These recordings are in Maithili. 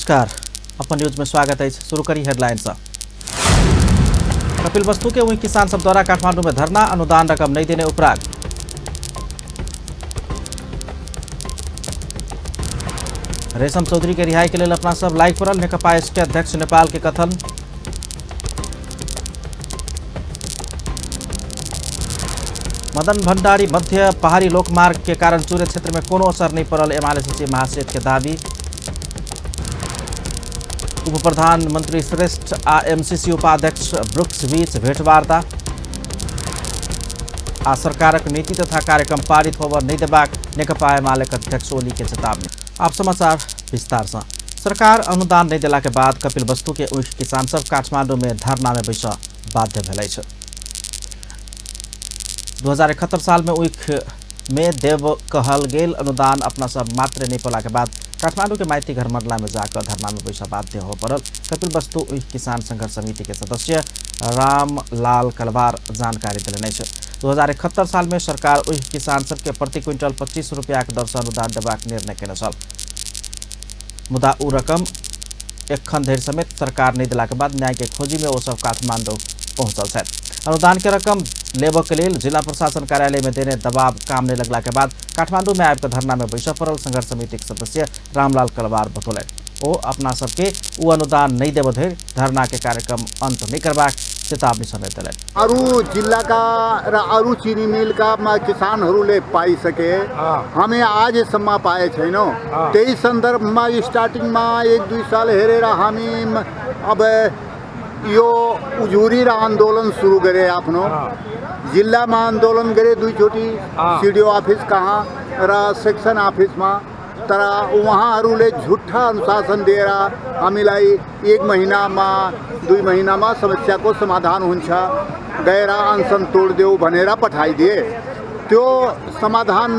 नमस्कार, अपन न्यूज में स्वागत है। शुरू करी हेडलाइन से। कपिल वस्तु के वही किसान सब द्वारा काठमांडू में धरना, अनुदान रकम नहीं देने उपराग। रेशम चौधरी के रिहाई के लिए अपना सब लाइक पड़ल, नेकपा एस के अध्यक्ष नेपाल के कथन। मदन भंडारी मध्य पहाड़ी लोकमार्ग के कारण चूरे क्षेत्र में कोनो असर नहीं पड़ल, एमाले सचिव महासेठ के दावी। उप प्रधानमंत्री श्रेष्ठ आ एमसीसी उपाध्यक्ष ब्रुक्स बीच भेंटवार्ता। आ सरकारक नीति तथा कार्यक्रम पारित होबय नहीं देबाक नेकपा एमाले के अध्यक्ष ओली के चेतावनी। आप समाचार विस्तार से। सरकार अनुदान नहीं देला के बाद कपिल वस्तु के ऊख किसान सब काठमांडू में धरना में बैस बाध्य भेल अछि। 2071 साल में ऊख में देव कहल गेल अनुदान अपना सब मात्र नहीं पला के बाद काठमांडू के माइती घर मडला में जाकर धरना में बैसा बाध्य हो पड़ल। कपिल वस्तु ऊख किसान संघर्ष समिति के सदस्य रामलाल कलवार जानकारी देलनि अछि। 2071 साल में सरकार ऊख किसान सबके प्रति क्विंटल 25 रुपया के दर से अनुदान देबाक निर्णय केने छल, मुदा उ रकम एखन धरि समेत सरकार नहीं देला के बाद न्याय के खोजी में ओ सब काठमांडू पहुंचल छथि। अनुदान के रकम लेबऽ के लेल जिला प्रशासन कार्यालय में देने दबाव काम नहीं लगला के बाद काठमांडू में आबि कऽ धरना में बैसऽ पड़ल। संघर्ष समिति के सदस्य रामलाल कलवार बतौलनि ओ अपना सबके उ अनुदान नहीं देबऽ धरि धरना के कार्यक्रम अंत नहीं करबाक चेतावनी समेत देलनि। अरू जिल्लाका र अरू चिनी मिलका किसानहरूले पाइसके, हामी आजसम्म पाए छैनौँ। त्यही सन्दर्भमा स्टार्टिङमा 1-2 साल हेरेर हामी अब यो उजुरी र आन्दोलन सुरु गरे। आफ्नो जिल्लामा आन्दोलन गरे दुईचोटि, सिडिओ अफिस कहाँ र सेक्सन अफिसमा, तर उहाँहरूले झुट्ठा अनुशासन दिएर हामीलाई 1 महिनामा 2 महिनामा समस्याको समाधान हुन्छ, गएर अनसन तोडिदेऊ भनेर पठाइदिए। त्यो समाधान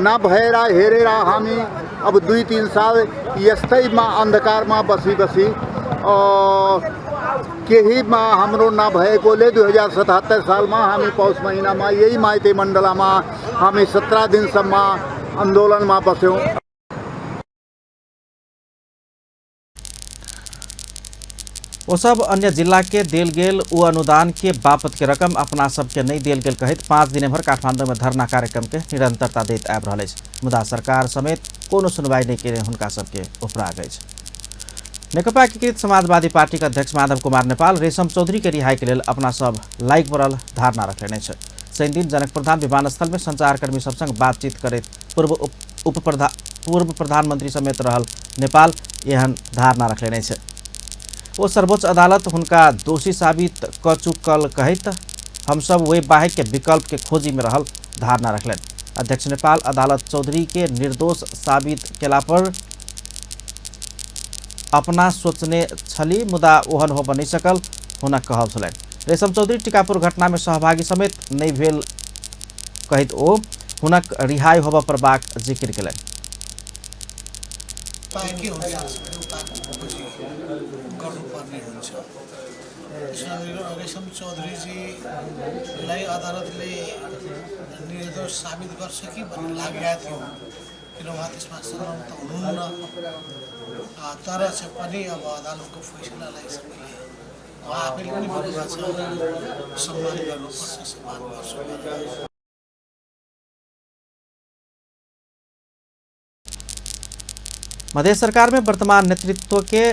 नभएर हेरेर हामी अब 2-3 साल यस्तैमा अन्धकारमा बसी बसी केहीमा हाम्रो नभएकोले 2077 सालमा हामी पौष महिनामा यही माइती मण्डलामा हामी 17 दिनसम्म आन्दोलनमा बस्यौँ। ओ सब अन्य जिला के देल गेल उ अनुदान के बापत के रकम अपना सबके नहीं देल गेल कहैत 5 दिन भर काठमांडू में धरना कार्यक्रम के निरंतरता दैत आबि रहल अछि, मुदा सरकार समेत कोनो सुनवाई नहीं केने हुनका सबके उपराग अछि। नेकपा एकीकृत समाजवादी पार्टी के अध्यक्ष माधव कुमार नेपाल रेशम चौधरी के रिहाई के लेल अपना सब लाइक पड़ल धारणा रखलेने अछि। शनिदिन जनकपुरधाम विमानस्थल में संचारकर्मी सब संग बातचीत करैत पूर्व प्रधानमंत्री समेत रहल नेपाल एहन धारणा रखलेने अछि। ओ सर्वोच्च अदालत हुनका दोषी साबित क चुकल कहैत हम सब वे बाहेक के विकल्प के खोजी में रहल धारणा रखलनि। अध्यक्ष नेपाल अदालत चौधरी के निर्दोष साबित केला पर अपना सोचने छली, मुदा ओहन होब नहीं सकल हुनक कहब छलनि। रेशम चौधरी टीकापुर घटना में सहभागी समेत नहीं भेल कहैत ओ हुनक रिहाई होब पड़बाक जिक्र केलनि। गर्नुपर्ने हुन्छ। रेशम चौधरीजीलाई अदालतले निर्दोष साबित गर्छ कि भन्ने लागेको थियो, किन उहाँ त्यसमा संलग्न त हुनुहुन्न, तर चाहिँ पनि अब अदालतको फैसलालाई सबैले उहाँ आफैले पनि भन्नुभएको छ सम्मान गर्नुपर्छ, सम्मान गर्छु भनेर। मध्य सरकार में वर्तमान नेतृत्व के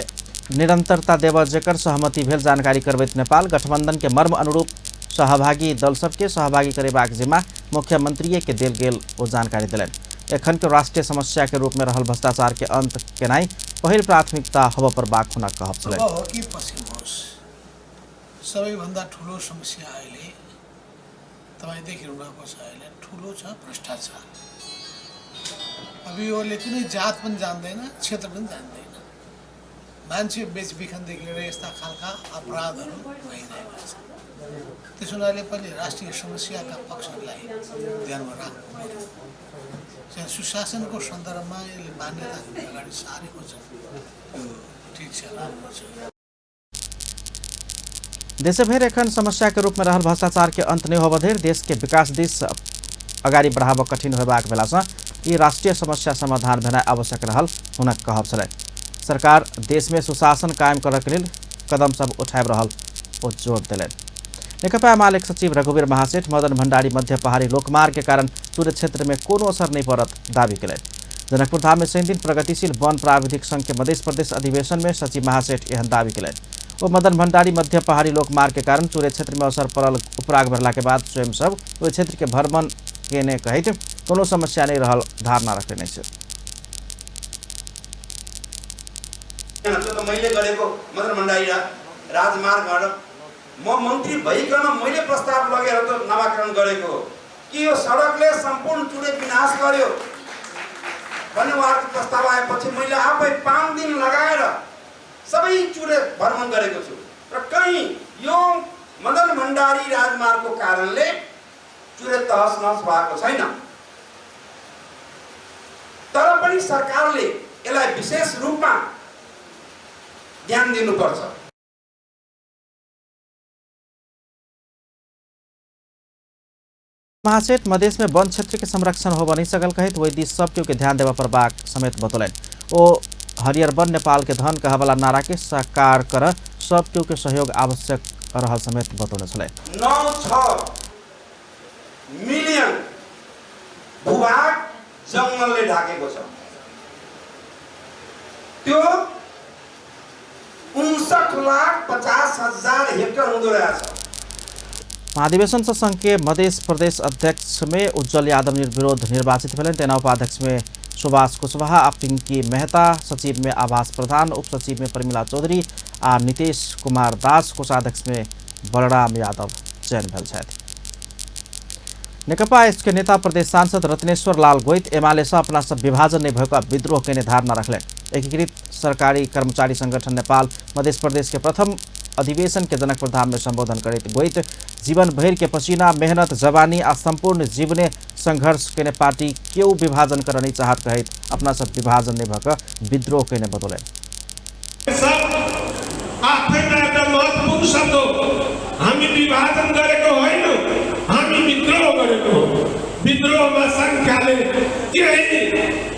निरंतरता देव जेकर सहमति भेल जानकारी करबैत नेपाल गठबंधन के मर्म अनुरूप सहभागी दल सबके सहभागी करेबाक जिम्मा मुख्यमंत्री के देल गेल ओ जानकारी देलनि। एखन के राष्ट्रीय समस्या के रूप में रहल भ्रष्टाचार के अंत केनाइ पहिल प्राथमिकता होबय पड़बाक हुनक कहब छलनि। हो कि पश्चिम होस्, सबैभन्दा ठुलो समस्या अहिले तपाईँ देखिरहनु भएको छ, अहिले ठुलो छ भ्रष्टाचार। अब योले कुनै जात पनि जान्दैन, क्षेत्र पनि जान्दैन, मान्छे बेचबिखनदेखि लिएर यस्ता खालका अपराधहरू भइरहेका छन्। त्यसो हुनाले पहिले राष्ट्रिय समस्याका पक्षहरूलाई ध्यानमा राख्नु पर्यो। सुशासनको सन्दर्भमा यसले मान्यता अगाडि सारेको छ, यो ठिक छ, राम्रो छ। देशभरि एखन समस्या के रूप में रहल भ्रष्टाचार के अंत नहीं होबय धरि देश के विकास दिस अगाडि बढ़ाब कठिन होबाक बेला सँ ई राष्ट्रीय समस्या समाधान भेनाइ आवश्यक रहल हुनक कहब छलनि। सरकार देश में सुशासन कायम करऽ के लेल कदम सब उठाबि रहल ओ जोर देलनि। नेकपा एमाले सचिव रघुवीर महासेठ मदन भण्डारी मध्य पहाड़ी लोकमार्ग के कारण चुरे क्षेत्र में कोनो असर नहीं पड़त दावी कयलनि। जनकपुर धाम में शनिदिन प्रगतिशील वन प्राविधिक संघ के मध्य प्रदेश अधिवेशन में सचिव महासेठ एहन दावी कयलनि। ओ मदन भण्डारी मध्य पहाड़ी लोकमार्ग के कारण चुरे क्षेत्र में असर पड़ल उपराग भरला के बाद स्वयं सब ओहि क्षेत्र के भ्रमण केने कहैत कोनो समस्या नहीं रहल धारणा रखने अछि। मैले गरेको मदन भण्डारी राजमार्ग म मन्त्री भइकन मैले प्रस्ताव लगेर त नामाकरण गरेको हो कि यो सडकले सम्पूर्ण चुरे विनाश गर्यो भन्ने उहाँको प्रस्ताव आएपछि मैले आफै 5 दिन लगाएर सबै चुरे भ्रमण गरेको छु र कहीँ यो मदन भण्डारी राजमार्गको कारणले चुरे तहस नहस भएको छैन। तर पनि सरकारले यसलाई विशेष रूपमा ध्यान दिनुपर्छ। महासेठ मधेश में वन क्षेत्र के संरक्षण हो नहीं सकल कहत वही this सब के ध्यान देवा पड़बाक समेत बतौलनि। ओ हरियर वन नेपाल के धन कहवाला नारा के साकार कर सब केहू के सहयोग आवश्यक रहल समेत बतौने छलनि। 9.6 मिलियन भूभाग जंगलले ढाकेको छ, त्यो 59,50,000 हेक्टर हुँदो रहेछ। महाधिवेशन से संघ के मध्य प्रदेश अध्यक्ष में उज्जवल यादव निर्विरोध निर्वाचित भेलनि। तेना उपाध्यक्ष में सुभाष कुशवाहा आ पिंकी मेहता, सचिव में आभास प्रधान, उप सचिव में प्रमिला चौधरी आ नीतीश कुमार दास, कोषाध्यक्ष में बलराम यादव चयन भेल छथि। नेकपा एस के नेता प्रदेश सांसद रत्नेश्वर लाल गोइत एमाले से अपना सब विभाजन नहीं भएको विद्रोह के धारणा रखलनि। एकीकृत सरकारी कर्मचारी संगठन नेपाल मध्य प्रदेश के प्रथम अधिवेशन के जनकपुर धाम में संबोधन करैत गोइत जीवन भरि के पसीना, मेहनत, जवानी आ संपूर्ण जीवने संघर्ष केने पार्टी केहू विभाजन कर नहीं चाहत कहैत अपना सब विभाजन नहीं भक विद्रोह केने बतौलनि। महत्वपूर्ण शब्द हो, हामी विभाजन गरेको होइन, हामी विद्रोह गरेको हो। विद्रोहमा संख्याले केही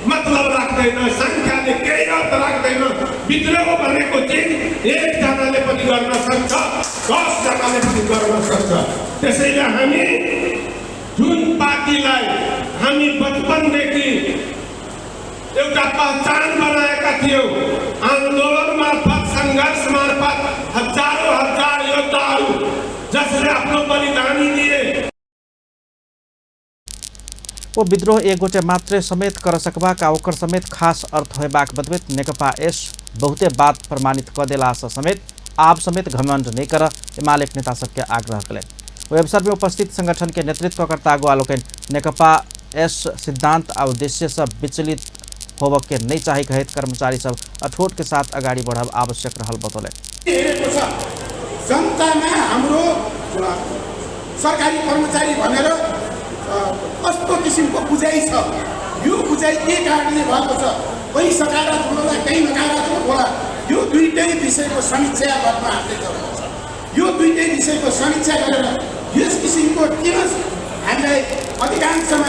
मतलब राख्दैन, संख्याले केही अर्थ राख्दैन। विद्रोह भनेको चाहिँ एकजनाले पनि गर्न सक्छ, 10 जनाले पनि गर्न सक्छ। त्यसैले हामी जुन पार्टीलाई हामी बचपनदेखि एउटा पहिचान बनाएका थियौँ, आन्दोलन मार्फत, सङ्घर्ष मार्फत हजारौँ हजार योद्धाहरू जसले आफ्नो बलिदानी दिए, ओ विद्रोह एक गोटे मात्रे समेत कर सकबाक आ ओकर समेत खास अर्थ होयबाक बतबैत नेकपा एस बहुते बात प्रमाणित क देला से समेत आब समेत घमंड नहीं कर एमाले नेता सबके आग्रह कयलनि। ओहि अवसर में उपस्थित संगठन के नेतृत्वकर्ता अगुवा लोकनि नेकपा एस सिद्धांत आ उद्देश्य से विचलित होबऽ के नहीं चाही कहैत कर्मचारी सब अठोट के साथ अगाडि बढ़ब आवश्यक रहल बतौलनि। जनतामा हाम्रो सरकारी कर्मचारी भनेर कस्तो किसिमको बुझाइ छ, यो बुझाइ के कारणले भएको छ, कहीँ सकारात्मक होला कहीँ नकारात्मक होला, यो दुईटै विषयको समीक्षा गर्न हामीले जरुरत छ। यो दुईटै विषयको समीक्षा गरेर यस किसिमको किन हामीलाई अधिकांशमा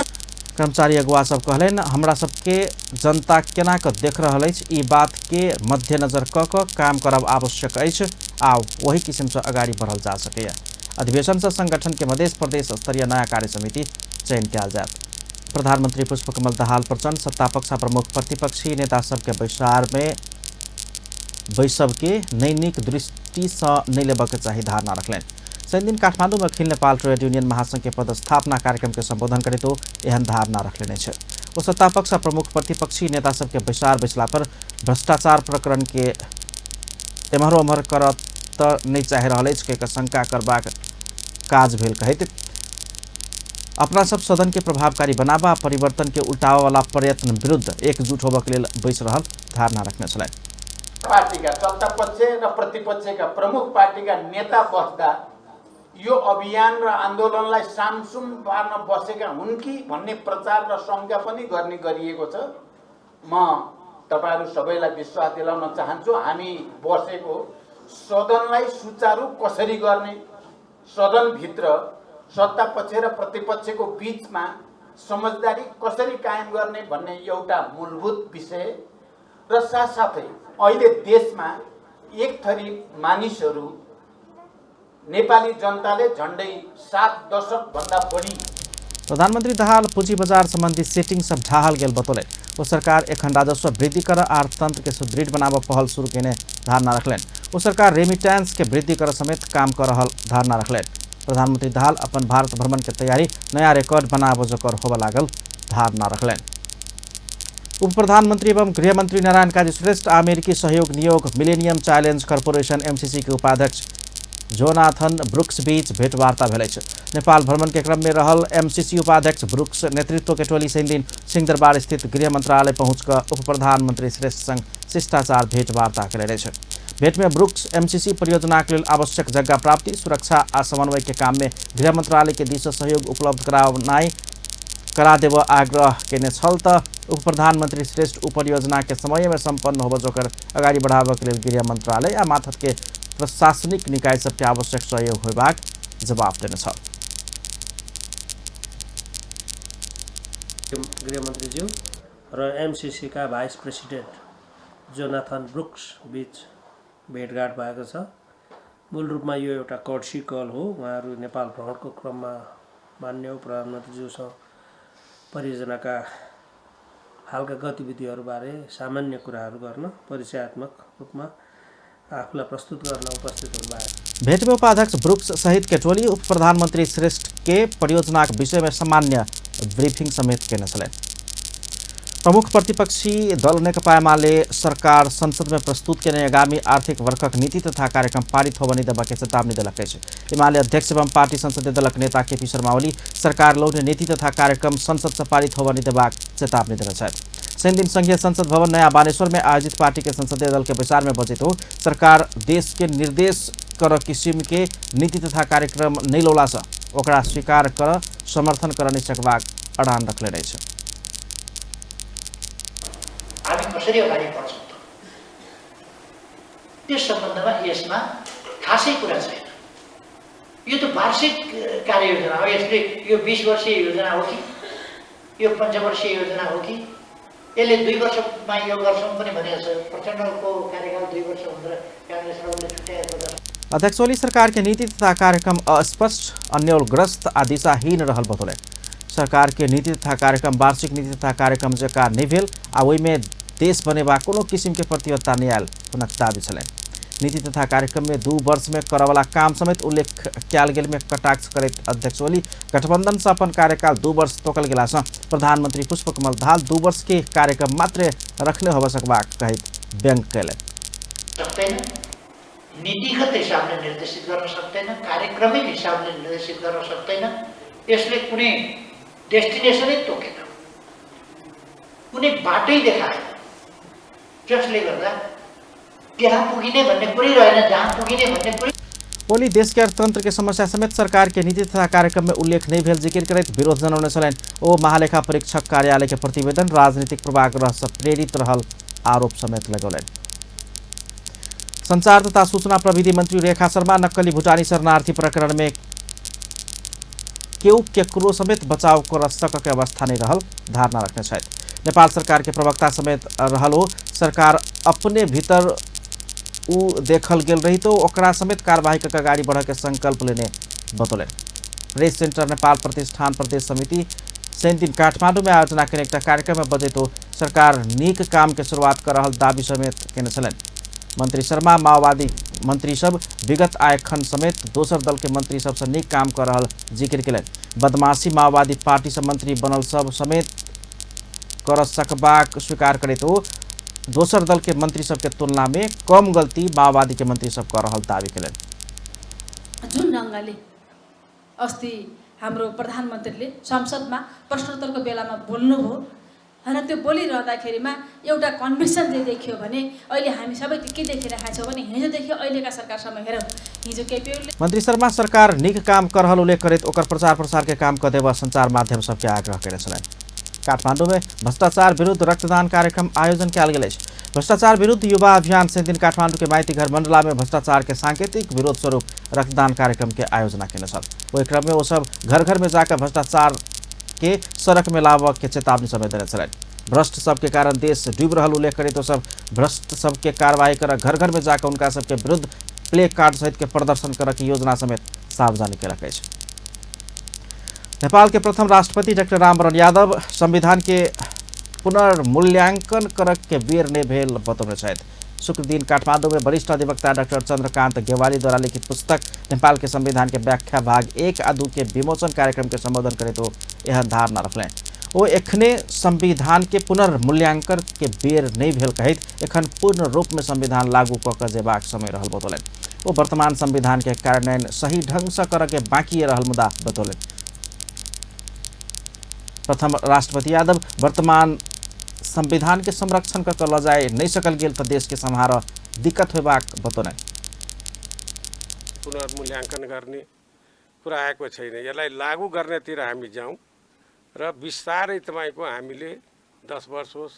कर्मचारी अगुवा सब कहलनि हमरा सबके जनता केना क देख रहल अछि, ई बात के मध्यनजर क क काम करब आवश्यक अछि आ वही किसिम से अगाडि बढ़ल जा सकैए। अधिवेशन से संगठन के मध्य प्रदेश स्तरीय नया कार्य समिति चयन कयल जायत। प्रधानमंत्री पुष्पकमल दाहाल प्रचण्ड सत्तापक्ष प्रमुख प्रतिपक्षी नेता सबके बैसार में बैसब के नैनिक दृष्टि से नहीं लेबऽ के चाही धारणा रखलनि। शनिदिन काठमांडू में अखिल नेपाल ट्रेड यूनियन महासंघ के पदस्थापना कार्यक्रम के संबोधन करैत ओ एहन धारणा रखलेने छै। ओ सत्तापक्ष प्रमुख प्रतिपक्षी नेता सबके बैसार बैसला पर भ्रष्टाचार प्रकरण के एम्हर ओम्हर करत त नहीं चाहि रहल अछि के शंका करबाक काज भेल कहैत अपना सब सदन के प्रभावकारी बनाबा परिवर्तन के उल्टावा वाला प्रयत्न विरुद्ध एकजुट होबऽ के लेल बैस रहल धारणा रखने छलनि। पार्टीका सत्ता पक्ष र प्रतिपक्षका प्रमुख पार्टीका नेता बस्दा यो अभियान र आन्दोलनलाई सामसुम पार्न बसेका हुन् कि भन्ने प्रचार र शङ्का पनि गर्ने गरिएको छ। म तपाईहरू सबैलाई विश्वास दिलाउन चाहन्छु, हामी बसेको सदनलाई सुचारू कसरी गर्ने, सदनभित्र सत्ता पक्ष र प्रतिपक्षको बीचमा समझदारी कसरी कायम गर्ने भन्ने एउटा मूलभूत विषय र साथसाथै अहिले देशमा एक थरी मानिसहरू नेपाली जनताले झन्डै 7 दशक भन्दा बढी। प्रधानमन्त्री दाहाल पूंजी बजार संबंधी सेटिंग सब ढाहल गेल बतौले। ओ सरकार एखन राजस्व वृद्धि कर अर्थतंत्र के सुदृढ़ बनाब पहल शुरू केने धारणा रखलनि। ओ सरकार रेमिटेंस के वृद्धि कर समेत काम कर रहल धारणा रखलनि। प्रधानमंत्री दाहाल अपन भारत भ्रमण के तैयारी नया रिकॉर्ड बनाब जोकर होबय लागल धारणा रखलनि। उप प्रधानमंत्री एवं गृहमंत्री नारायण काजी श्रेष्ठ अमेरिकी सहयोग नियोग मिलेनियम चैलेंज कॉर्पोरेशन एमसीसी के उपाध्यक्ष जोनाथन ब्रुक्स बीच भेंटवार्ता भेल अछि। नेपाल भ्रमण के क्रम में रहल एमसीसी उपाध्यक्ष ब्रुक्स नेतृत्व के टोली शनिदिन सिंहदरबार स्थित गृह मंत्रालय पहुंचकर उप प्रधानमंत्री श्रेष्ठ संग शिष्टाचार भेंटवार्ता केलनि अछि। भेंट में ब्रुक्स एमसीसी परियोजना के लेल आवश्यक जगह प्राप्ति, सुरक्षा आ समन्वय के काम में गृह मंत्रालय के दिस सहयोग उपलब्ध करा देव आग्रह केने छल त उप प्रधानमंत्री श्रेष्ठ उपरियोजना के समय में सम्पन्न होबय जोकर अगाडि बढ़ाबय के लेल गृह मंत्रालय आ माथत के प्रशासनिक निकाय सबके आवश्यक सहयोग होबाक जवाब देने छल। गृहमन्त्रीज्यू र एमसीसी का भाइस प्रेसिडेन्ट जोनाथन ब्रुक्स बीच भेटघाट भएको छ। मूल रूपमा यो एउटा कर्सी कल हो। उहाँहरू नेपाल भ्रमणको क्रममा माननीय प्रधानमन्त्रीज्यूसँग परियोजनाका हालका गतिविधिहरूबारे सामान्य कुराहरू गर्न परिचयात्मक रूपमा आफूलाई प्रस्तुत गर्न उपस्थित हुनुभएको। भेट में उपाध्यक्ष ब्रुक्स सहित के टोली उप प्रधानमंत्री श्रेष्ठ के परियोजनाक विषय में सामान्य ब्रीफिंग समेत केने छलनि। प्रमुख प्रतिपक्षी दल नेकपा एमाले सरकार संसद में प्रस्तुत केने आगामी आर्थिक वर्षक नीति तथा कार्यक्रम पारित होबय नहि देबय के चेतावनी देलक अछि। एमाले अध्यक्ष एवं पार्टी संसदीय दलक नेता केपी शर्मा ओली सरकार लौने नीति तथा कार्यक्रम संसद से पारित होबय नहि देबाक चेतावनी देने छथि। शनिदिन संघीय संसद भवन नया बानेश्वर में आयोजित पार्टी के संसदीय दल के बैसार में बजैत हो सरकार देश के निर्देश कर किसिम के नीति तथा कार्यक्रम नहि लौला से ओकरा स्वीकार कर समर्थन कर नहि सकबाक अड़ान रखले अछि। हामी कसरी अगाडि बढ्छौँ त त्यस सम्बन्धमा यसमा खासै कुरा छैन। यो त वार्षिक कार्ययोजना हो। यसले यो 20 वर्षीय योजना हो कि यो पञ्चवर्षीय योजना हो कि यसले 2 वर्षमा यो गर्छौँ पनि भनेको छ। प्रचण्डको कार्यकाल 2 वर्ष भनेर काङ्ग्रेस र छुट्याएको छ। अध्यक्ष ओली सरकार के नीति तथा कार्यक्रम अस्पष्ट, अन्यलग्रस्त आ दिशाहीन रहल बतौलनि। सरकार के नीति तथा कार्यक्रम वार्षिक नीति तथा कार्यक्रम जकाँ नहि भेल आ ओहिमे देश बनेबाक कोनो किसिम के प्रतिबद्धता नहि आयल हुनक दावी छलनि। नीति तथा कार्यक्रम में 2 वर्ष में करवला काम समेत उल्लेख कयल गेल में कटाक्ष करैत अध्यक्ष ओली गठबंधन से अपन कार्यकाल 2 वर्ष तोकल गेला से प्रधानमंत्री पुष्पकमल दाहाल 2 वर्ष के कार्यक्रम मात्र रखने होबय सकबाक कहैत व्यंग्य कयलनि। सक्दैन, नीतिगत हिसाबले निर्देशित गर्न सक्दैन, कार्यक्रमिक हिसाबले निर्देशित गर्न सक्दैन। यसले कुनै डेस्टिनेसनै तोकेन, कुनै बाटै देखाएन, जसले गर्दा त्यहाँ पुगिने भन्ने कुरै रहेन, जहाँ पुगिने भन्ने कुरै। ओली देश के अर्थतंत्र के समस्या समेत सरकार के नीति तथा कार्यक्रम में उल्लेख नहीं भेल जिक्र करैत विरोध जनौने छलनि। ओ महालेखा परीक्षक कार्यालय के प्रतिवेदन राजनीतिक पूर्वाग्रह से प्रेरित रहल आरोप समेत लगौलनि। संचार तथा सूचना प्रविधि मंत्री रेखा शर्मा नक्कली भूटानी शरणार्थी प्रकरण में केहू केकरो समेत बचाव कर सकके अवस्था नहीं रहल धारणा रखने छथि। नेपाल सरकार के प्रवक्ता समेत रहल ओ सरकार अपने भीतर उ देखल गेल रही तो ओकरा समेत कार्यवाही के अगाडि बढ़े के संकल्प लेने बतौलनि। प्रेस सेंटर नेपाल प्रतिष्ठान प्रदेश समिति शनिदिन काठमाडौँ में आयोजना केने एकटा कार्यक्रम में बजैत ओ सरकार नीक काम के शुरुआत कर रहल दावी समेत केने छलनि। मंत्री शर्मा माओवादी मंत्री सब विगत आयखन समेत दोसर दल के मंत्री सबसे नीक काम कर रहल जिक्र केलनि। बदमाशी माओवादी पार्टी से मंत्री बनल सब समेत कर सकबाक स्वीकार करैत ओ दोसर दल के मंत्री सबके तुलना में कम गलती माओवादी के मंत्री सब कर रहल दावी केलनि। जुन ढङ्गले अस्ति हाम्रो प्रधानमन्त्रीले संसदमा प्रश्नोत्तरको बेलामा बोल्नुभयो हैन, त्यो बोलिरहँदाखेरिमा एउटा कन्भिक्सन जे देखियो भने अहिले हामी सबै के देखिरहेका छौँ भने हिजोदेखि अहिलेका सरकारसम्म हेरौँ, हिजो केपी ओलीले मंत्री शर्मा सरकार नीक काम कर रहल उल्लेख करैत ओकर प्रचार प्रसार के काम क देबऽ संचार माध्यम सबके आग्रह केने छलनि। काठमाडौँ में भ्रष्टाचार विरुद्ध रक्तदान कार्यक्रम आयोजन कयल गेल अछि। भ्रष्टाचार विरुद्ध युवा अभियान शनिदिन काठमाडौँ के माइती घर मंडला में भ्रष्टाचार के सांकेतिक विरोध स्वरूप रक्तदान कार्यक्रम के आयोजना केने छल। ओहि क्रम में ओ सब घर घर में जाकर भ्रष्टाचार के सड़क में लाबऽ के चेतावनी समेत देने छलनि। भ्रष्ट सबके कारण देश डूब रहल उल्लेख करैत ओ सब भ्रष्ट सबके कार्रवाई कर घर घर में जाकर उनका सबके विरुद्ध प्ले कार्ड सहित के प्रदर्शन कर के योजना समेत सार्वजनिक केलक अछि। नेपाल के प्रथम राष्ट्रपति डाक्टर रामवरण यादव संविधान के पुनर्मूल्यांकन करक के बेर नहि भेल बतौने छथि। शुक्र दिन काठमाडौँ में वरिष्ठ अधिवक्ता डाक्टर चंद्रकांत गेवाली द्वारा लिखित पुस्तक नेपाल के संविधान के व्याख्या भाग 1 आ 2 के विमोचन कार्यक्रम के संबोधन करैत ओ एहन धारणा रखलनि। ओ एखने संविधान के पुनर्मूल्यांकन के बेर नहि भेल कहैत एखन पूर्ण रूप में संविधान लागू कऽ के जेबाक समय रहल बतौलनि। ओ वर्तमान संविधान के कार्यान्वयन सही ढंग से करऽ के बाकी रहल मुद्दा बतौलनि। प्रथम राष्ट्रपति यादव वर्तमान संविधान के संरक्षण कऽ लऽ जाय नहीं सकल गेल तऽ देश के सम्हार दिक्कत होबाक बतौलनि। पुनर्मूल्यांकन गर्ने कुरा आएको छैन, यसलाई लागू गर्नेतिर हामी जाउँ र बिस्तारै तपाईको हामीले 10 वर्ष होस्,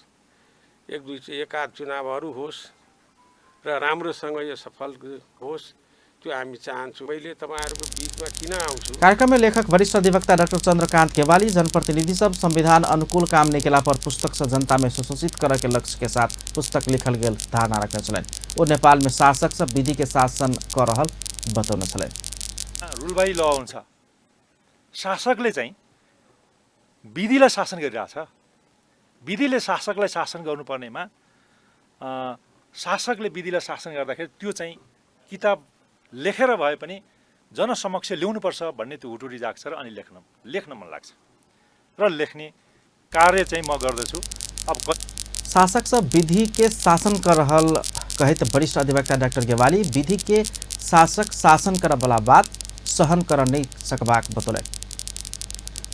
एक दुई एकाध चुनावहरू होस् र राम्रोसँग यो सफल होस्, त्यो हामी चाहन्छौँ। मैले तपाईहरुको बीचमा किन आउँछु। कार्यक्रम में लेखक वरिष्ठ अधिवक्ता डाक्टर चंद्रकांत गेवाली जनप्रतिनिधि सब संविधान अनुकूल काम नहीं केला पर पुस्तक से जनता में सुसूचित करे के लक्ष्य के साथ पुस्तक लिखल गेल धारणा रखने छलनि। ओ नेपाल में शासक सब विधि के शासन कर रहल बतौने छलनि। रुल बाई ल हुन्छ, शासकले चाहिँ विधिलाई शासन गरिरहेछ। विधिले शासकलाई शासन गर्नुपर्नेमा शासकले विधिलाई शासन गर्दाखेरि त्यो चाहिँ किताब लेखेर भए पनि जनसमक्ष ल्याउनुपर्छ भन्ने त्यो हुटुटी जाग्छ र अनि लेख्न मन लाग्छ र लेख्ने कार्य चाहिँ म गर्दछु। अब शासक सब विधि के शासन कर रहल कहैत वरिष्ठ अधिवक्ता डाक्टर गेवाली विधि के शासक शासन कर वाला बात सहन कर नहीं सकबाक बतौलनि।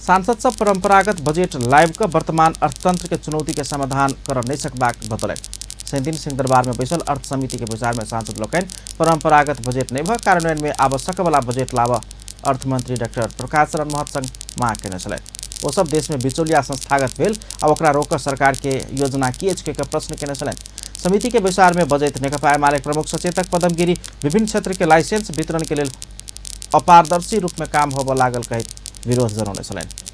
सांसद सब परंपरागत बजट लाइव क वर्तमान अर्थतंत्र के चुनौती के समाधान कर नहीं सकबाक बतौलनि। शनिदिन सिंहदरबार में बैसल अर्थ समिति के बैसार में सांसद लोकनि परंपरागत बजट नहीं भ कार्यान्वयन में आवश्यक वाला बजट लाव अर्थमंत्री डाक्टर प्रकाश शरण महत संग मांग केने छलनि। ओ सब देश में बिचौलिया संस्थागत भेल आ ओकरा रोक सरकार के योजना की अछि के प्रश्न केने छलनि। समिति के बैसार में बजैत नेकपा एमाले प्रमुख सचेतक पदम गिरी विभिन्न क्षेत्र के लाइसेंस वितरण के लेल अपारदर्शी रूप में काम होबय लागल कहैत विरोध जनौने छलनि।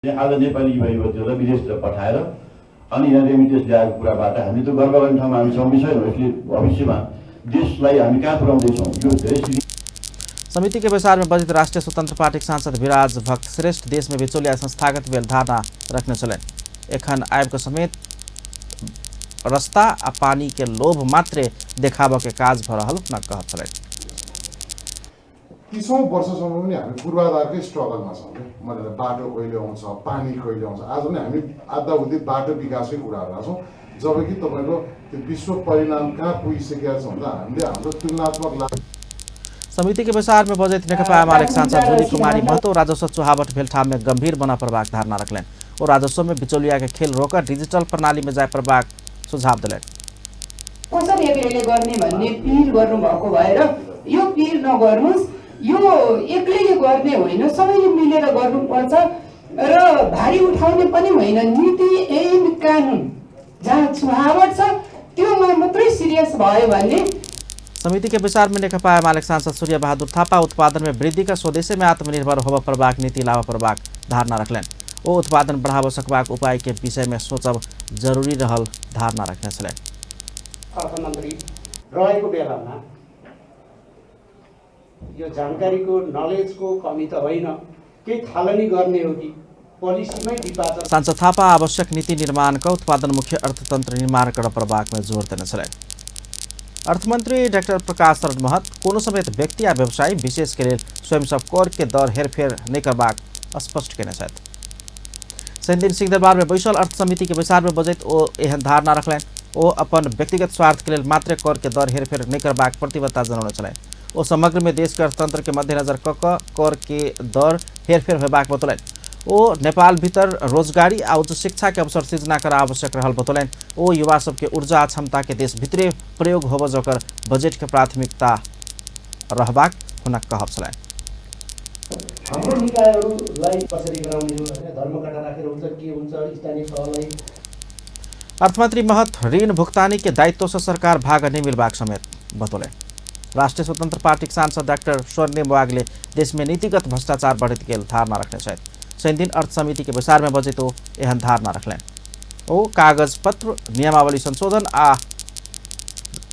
आज नेपाली युवा युवतीहरूलाई विदेशतिर पठाएर अनि यहाँ रेमिटेन्स ल्याएको कुराबाट हामी त गर्व गर्ने ठाउँमा हामी छौँ कि छैनौँ? यसले भविष्यमा देशलाई हामी कहाँ पुर्याउँदैछौँ यो धेरै। समिति के बैसार में बजित राष्ट्रिय स्वतंत्र पार्टी सांसद विराज भक्त श्रेष्ठ देश में बिचौलिया संस्थागत भेल धारणा रखने छलनि। एखन आबि के समेत रास्ता आ पानी के लोभ मात्रे देखाबऽ के काज भऽ रहल हुनक कहब छलनि। 30औं वर्षसम्म पनि हामी पूर्वाधारकै स्ट्रगलमा छौँ कि मतलब बाटो कहिले आउँछ, पानी कहिले आउँछ। आज पनि हामी आधाउधी बाटो विकासकै कुराहरू छौँ, जबकि तपाईँको त्यो विश्व परिणाम कहाँ पुगिसकेको छ भन्दा हामीले हाम्रो तुलनात्मक लाभ। समिति के बैसार में बजैत नेकपा एमाले सांसद झुली कुमारी महतो राजस्व चुहावट भेल ठाम में गंभीर बना पड़बाक धारणा रखलनि। ओ राजस्व में बिचौलिया के खेल रोक डिजिटल प्रणाली में जाय पड़बाक सुझाव दिलनि। कसरी एक्लैले गर्ने भन्ने पिर गर्नुभएको भएर यो पिर नगर्नुहोस्, यो एक्लैले गर्ने होइन, सबैले मिलेर गर्नुपर्छ र भारी उठाउने पनि होइन। नीति ऐन कानुन जहाँ चुहावट छ त्योमा मात्रै सिरियस भयो भने। समिति के बैसार में नेकपा एमाले सांसद सूर्य बहादुर थापा उत्पादन में वृद्धि का स्वदेशी में आत्मनिर्भर होबय पड़बाक नीति लाबय पड़बाक धारणा रखलनि। ओ उत्पादन बढ़ाबय सकबाक उपाय के विषय में सोचब जरूरी रहल धारणा रखने छलनि। अर्थमन्त्री रहेको बेलामा यो जानकारीको नलेजको कमी त होइन, केही थालनी गर्ने हो कि पोलिसीमै डिपार्चर। सांसद थापा आवश्यक नीति निर्माण क उत्पादनमुखी अर्थतंत्र निर्माण कर पड़बाक में जोर देने छलनि। अर्थमंत्री डाक्टर प्रकाश शरण महत कोनो समेत व्यक्ति आ व्यवसायी विशेष के लेल स्वयं सब कर के दर हेरफेर नहीं करबाक स्पष्ट केने छथि। शनिदिन सिंहदरबार में बैसल अर्थ समिति के बैसार में बजैत ओ एहन धारणा रखलनि। ओ अपन व्यक्तिगत स्वार्थ के लेल मात्र कर के दर हेरफेर नहीं करबाक प्रतिबद्धता जनौने छलनि। ओ समग्र में देश के अर्थतंत्र के मध्यनजर क कर के दर हेरफेर होबाक बतौलनि। ओ नेपाल भीतर रोजगारी आ उच्च शिक्षा के अवसर सृजना कर आवश्यक रहल बतौलनि। ओ युवा सबके ऊर्जा आ क्षमता के देश भितरे प्रयोग होबय जोकर बजट के प्राथमिकता रहबाक हुनक कहब छलनि। हाम्रो निकायहरूलाई कसरी गराउने हो, धर्मकाटा राखेर हुन्छ के हुन्छ स्थानीय तहलाई। अर्थमन्त्री महत ऋण भुक्तानी के दायित्व से सरकार भाग नहीं मिलबाक समेत बतौलनि। राष्ट्रिय स्वतंत्र पार्टी सांसद डाक्टर स्वर्णिम वागले देश में नीतिगत भ्रष्टाचार बढ़ैत गेल धारणा रखने छथि। शनिदिन अर्थ समिति के बैसार में बजैत ओ एहन धारणा रखलनि। ओ कागज पत्र नियमावली संशोधन आ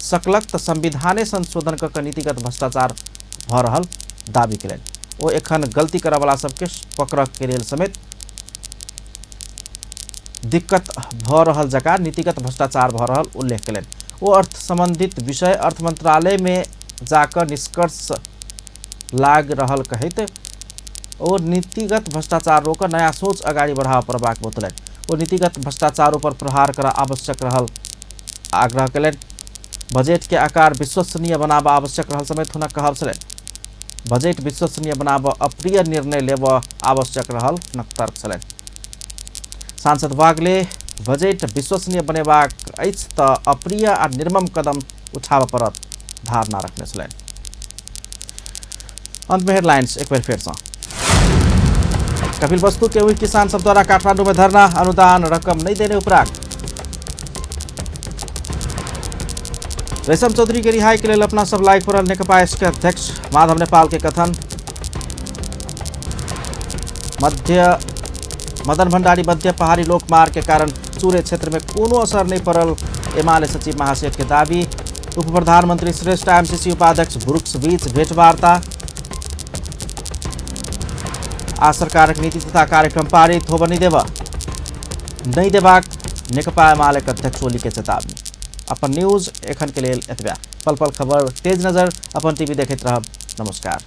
सकलक त संविधाने संशोधन क नीतिगत भ्रष्टाचार भ रहल दावी केलनि। ओ एखन गलती करऽवला सबके पकड़ के लेल समेत दिक्कत भ रहल जकाँ नीतिगत भ्रष्टाचार भ रहल उल्लेख केलनि। ओ अर्थ संबंधित विषय अर्थ मंत्रालय में जाकर निष्कर्ष लाग रहल कहैत ओ नीतिगत भ्रष्टाचार रोक नया सोच अगाडि बढ़ाव पड़बाक बतौलनि। ओ नीतिगत भ्रष्टाचार पर प्रहार कर आवश्यक रहल आग्रह केलनि। बजट के आकार विश्वसनीय बनाब आवश्यक रहल समेत हुनक कहब छलनि। बजट विश्वसनीय बनाब अप्रिय निर्णय लेब आवश्यक रहल हुनक तर्क छलनि। सांसद वागले बजट विश्वसनीय बनेबाक अछि त अप्रिय आ निर्मम कदम उठाबऽ पड़त धारणा रखने छलनि। अंत में हेडलाइंस एक बेर फेर सँ। कपिल वस्तु के हुई किसान सब द्वारा काठमांडू में धरना, अनुदान रकम नहीं देने उपराग। रेशम चौधरी के रिहाई के लेल अपना सब लायक पड़ल नेकपा एस के अध्यक्ष माधव नेपाल के कथन। मध्य मदन भंडारी मध्य पहाड़ी लोकमार्ग के कारण चूरे क्षेत्र में कोनो असर नहीं पड़ल एमाले सचिव महासेठ के दावी। उप प्रधानमंत्री श्रेष्ठ एमसीसी उपाध्यक्ष ब्रुक्स बीच भेंटवार्ता। आ सरकारक नीति तथा कार्यक्रम पारित होब नहीं देबाक नेकपा एमाले के अध्यक्ष ओली के चेतावनी। अपन न्यूज एखन के लेल एतबे। पल पल खबर तेज नजर अपन टीवी देखैत रहब। नमस्कार।